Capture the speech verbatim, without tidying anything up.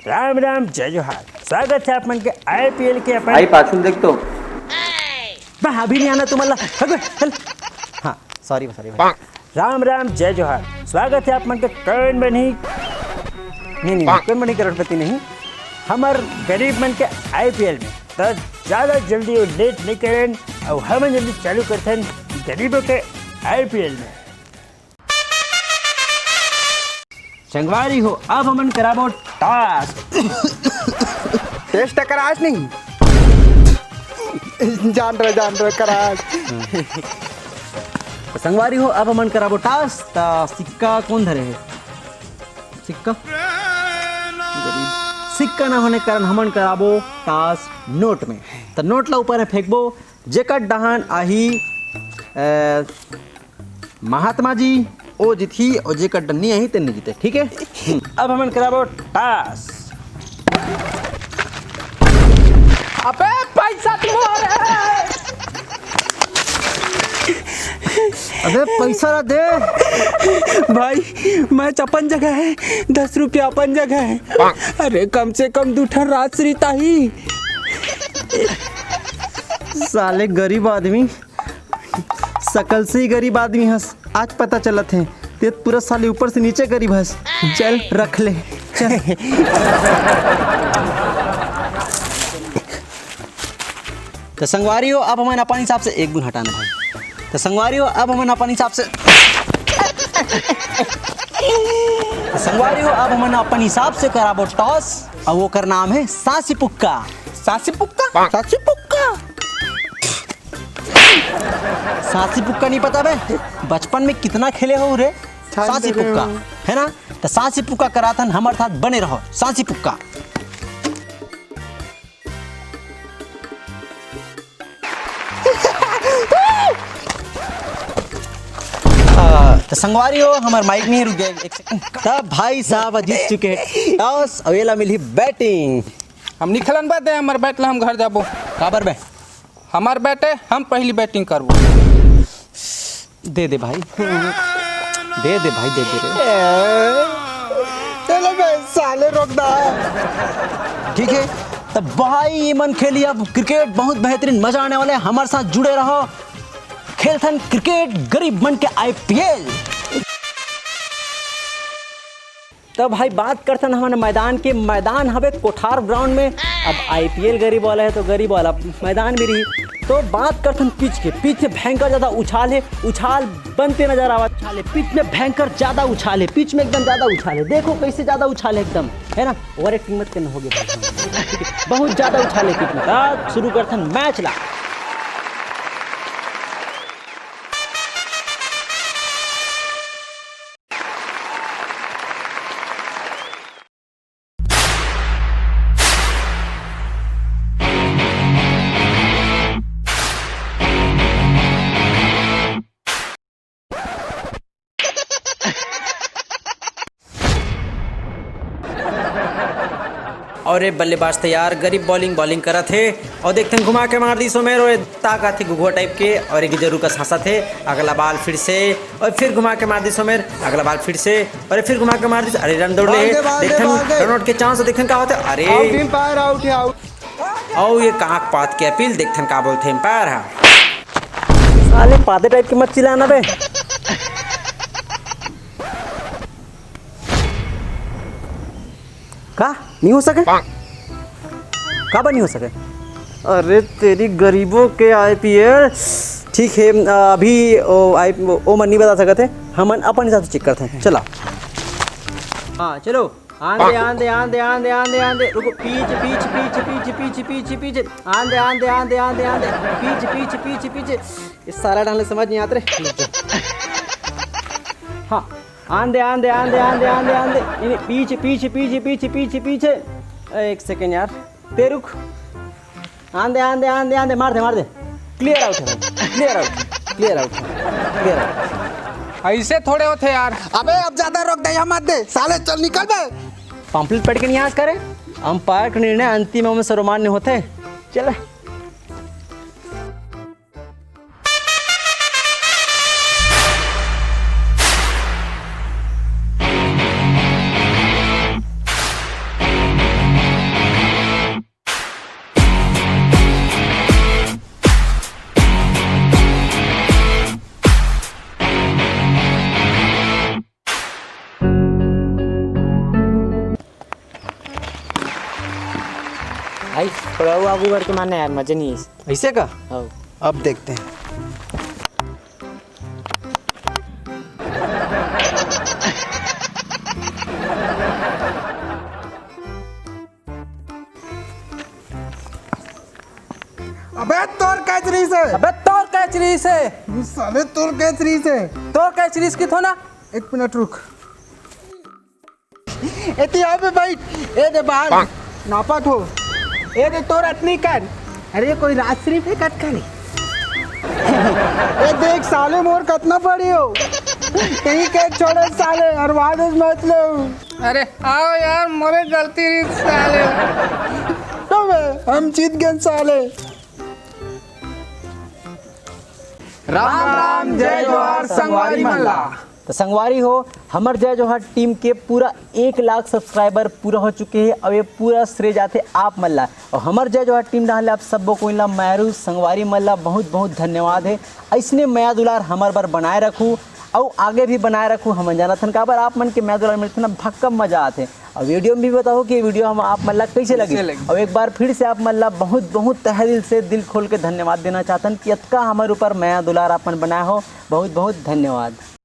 राम राम, जय जोहार। स्वागत हे आप मन के आईपीएल के अपन भाई, पाछू देख तो। बा, अभी नहीं आना तुम्हारा। हट बे, चल। हाँ, सॉरी, सॉरी भाई। राम राम, जय जोहार। स्वागत हे आप मन के कौन बनी, नहीं, नहीं, कौन बनी करोड़पति नहीं, हमर गरीब मन के आईपीएल में। तो ज्यादा जल्दी और लेट नहीं करें, और हमन जल्दी चालू करथन गरीबों के आईपीएल में। संगवारी हो, अब हमन कराबो टास। टेस्ट करास नहीं। जान रहे, जान रहे, करास। तो संगवारी हो, अब हमन कराबो टास। ता सिक्का कौन धरे हे? सिक्का? सिक्का ना होने के कारण हमन कराबो टास नोट में। तो नोट ला ऊपर में फेंकबो, जेकर डहान आही, अ, महात्मा जी, ओ जीतही, और जेकर डहान नहीं आही, ते नहीं जीते, ठीक है? अब हमन कराबो टास। अबे, पैसा तुम्हारा है। अबे, पैसा ला दे। भाई, मैच अपन जगह है, दस रुपया अपन जगह है। अरे, कम से कम दू ठन राजश्री ताही। साले गरीब आदमी, सकल से ही गरीब आदमी हस, आज पता चलत हे। ते पूरा साले ऊपर से नीचे गरीब हस। चल, रख ले, चल। तो संगवारी हो, अब हमन अपन हिसाब से एक गुण हटाना भाई। तो संगवारी हो, अब हमन अपन हिसाब से, तो संगवारी हो, अब हमन अपन हिसाब से कराबो टॉस, और ओकर नाम है सांसी पुक्का। सांसी पुक्का? सांसी पुक्का? सांसी पुक्का नहीं पता बे? बचपन में कितना खेले हो रे सांसी पुक्का, है ना? तो सांसी पुक्का कराथन, हमर साथ बने रहो। सांसी पुक्का। तो संगवारी हो, हमर माइक नहीं रुक गया, एक सेकंड। तब भाई साहब जीत चुके हैं टॉस, अवेला मिली बैटिंग। हम निकलन बा दे, हमर बैट ला हम घर जाबो। काबर बे? हमर बैट है, हम पहली बैटिंग करबो। दे दे भाई, दे दे भाई, दे दे रे। चलो बे, साले रोक दा। ठीक है, तो भाई, ये मन खेली अब क्रिकेट, बहुत बेहतरीन, मजा आने वाला है। हमारे साथ जुड़े रहो, खेलथन क्रिकेट, गरीब मन के आईपीएल। तो भाई, बात करथन हमन मैदान के। मैदान हवे कोठार ग्राउंड में। अब आईपीएल गरीब वाला है तो गरीब वाला मैदान भी रही। तो बात करथन पिच के। पिच में भयंकर ज्यादा उछाल है, उछाल बनते नजर आवत। उछाल है पिच में, भयंकर ज्यादा उछाल है पिच में, एकदम ज्यादा उछाल है। देखो कैसे ज्यादा उछाल है एकदम, है ना? ओवर एक्टिंग मत करना, हो गया भाई। ठीक है, बहुत ज्यादा उछाल है पिच में। अब शुरू करथन मैच ला। और ये बल्लेबाज तैयार, गरीब बॉलिंग, बॉलिंग करत हे। और देखथन, घुमा के मार दी सोमेर, और ताकत हे घुघुआ टाइप के, और एक जरूर का सांसत हे। अगला बॉल फिर से, और फिर घुमा के मार दी सोमेर, अगला बॉल फिर से, और फिर घुमा के मार दी। अरे, रन दौड़ ले, बॉल दे, बॉल दे, देखथन बॉल दे। रन आउट के चांस, देखथन का होता है। अरे, आउट, अंपायर आउट है, आउट। और ये कांख पात के अपील, देखथन का बोलथे अंपायर हा। साले पादे टाइप के मत चिल्लाना बे। का? नहीं हो सके? का बा नहीं हो सके? अरे तेरी गरीबों के आईपीएल। ठीक है, अ, अभी ओ, आई, ओ, ओ मन नहीं बता सकत है, हमन अपन हिसाब से चेक करते हैं। चला। हाँ, चलो। आंदे, आंदे, आंदे, आंदे, आंदे, आंदे। रुको, पीछे, पीछे, पीछे, पीछे, पीछे, पीछे। आंदे, आंदे, आंदे, आंदे, आंदे। पीछे, पीछे, पीछे, पीछे। ये सारा डालने समझ नहीं आते रे। हाँ। आंदे, आंदे, आंदे, आंदे, आंदे, आंदे। इन्हें पीछे, पीछे, पीछे, पीछे, पीछे, पीछे। ए, एक सेकेंड यार, ते रुक। आंदे, आंदे, आंदे, आंदे, मार दे, मार दे। क्लियर आउट है भाई, clear out, clear out, clear out. ऐसे थोड़े होते यार। अबे अब ज्यादा रोक दे, यहाँ मत दे, साले चल निकल बे। पंपलेट पढ़ के नहीं आज करे, अंपायर का निर्णय अंतिम में सर्वमान्य होते। चल। भाई, थोड़ा वो आगू बढ़ के मारना यार, मजे नहीं है इस। ऐसे का? हाँ। अब देखते हैं। अबे तोर कैच रही से। अबे तोर कैच रही से। साले तोर कैच रही से। तोर कैच रही की थो ना। एक मिनट रुक। एती यहाँ पे बैठ। ए दे बाल नापा थो। ए दे तोर अतनी कर। अरे कोई राजश्री फेंकत का नहीं। ए देख साले मोर कतना बड़ी हो। यही कैच छोड़े साले, हरवा दे मैच ले। अरे आओ यार, मोरे गलती रही साले। तो बे, हम जीत गए साले। राम राम, जय जोहार संगवारी मन ला। तो संगवारी हो, हमर जय जोहार टीम के पूरा एक लाख सब्सक्राइबर पूरा हो चुके हैं। अब ये पूरा श्रेय जाते आप मन ला। और हमर जय जोहार टीम डाहले आप सबो कोई ला मैरू संगवारी मन ला बहुत बहुत धन्यवाद है। ऐसने मया दुलार हमर बर बनाए रखू, अउ आगे भी बनाए रखू। हम जानत हन काबर आप मन के मया दुलार मिलथे ना, भक्कम मजा आथे। और वीडियो में भी बताओ कि ये वीडियो हम आप मन ला कैसे लगे। कैसे लगे? और एक बार फिर से आप मन ला बहुत बहुत तहे दिल से, दिल खोल के धन्यवाद देना चाहतन कि अतका हमर ऊपर मया दुलार आप मन बनाए हो। बहुत बहुत धन्यवाद।